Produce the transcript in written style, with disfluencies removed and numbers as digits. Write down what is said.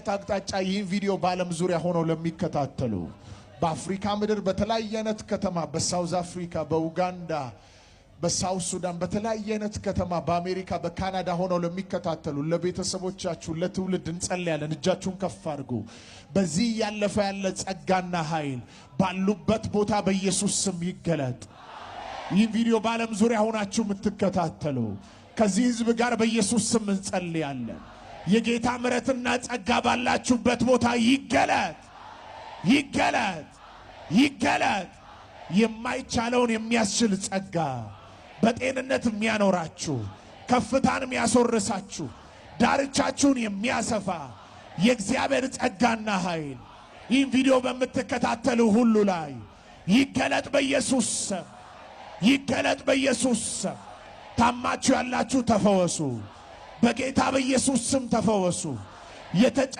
አይነት አቅጣጫ ይህን ቪዲዮ በዓለም ዙሪያ ሆነው ለሚከታተሉ፣ በአፍሪካ ምድር በተለያየ አይነት ከተማ፣ በሳውዝ አፍሪካ፣ በኡጋንዳ፣ በሳውዝ ሱዳን፣ በተለያየ አይነት ከተማ፣ በአሜሪካ፣ በካናዳ ሆነው ለሚከታተሉ ለቤተሰቦቻችሁ፣ ለትውልድ እንጸልያለን። እጃችሁን ከፍ አድርጉ። በዚህ እያለፈ ያለ ጸጋና ኃይል ባሉበት ቦታ በኢየሱስ ስም ይገለጥ። ይህን ቪዲዮ በዓለም ዙሪያ ሆናችሁ የምትከታተሉ ከዚህ ህዝብ ጋር በኢየሱስ ስም እንጸልያለን። የጌታ ምሕረትና ጸጋ ባላችሁበት ቦታ ይገለጥ፣ ይገለጥ፣ ይገለጥ። የማይቻለውን የሚያስችል ጸጋ፣ በጤንነት የሚያኖራችሁ፣ ከፍታን የሚያስወርሳችሁ፣ ዳርቻችሁን የሚያሰፋ የእግዚአብሔር ጸጋና ኃይል ይህን ቪዲዮ በምትከታተሉ ሁሉ ላይ ይገለጥ በኢየሱስ ስም፣ ይገለጥ በኢየሱስ ስም። ታማችሁ ያላችሁ ተፈወሱ። በጌታ በኢየሱስ ስም ተፈወሱ። የተጨ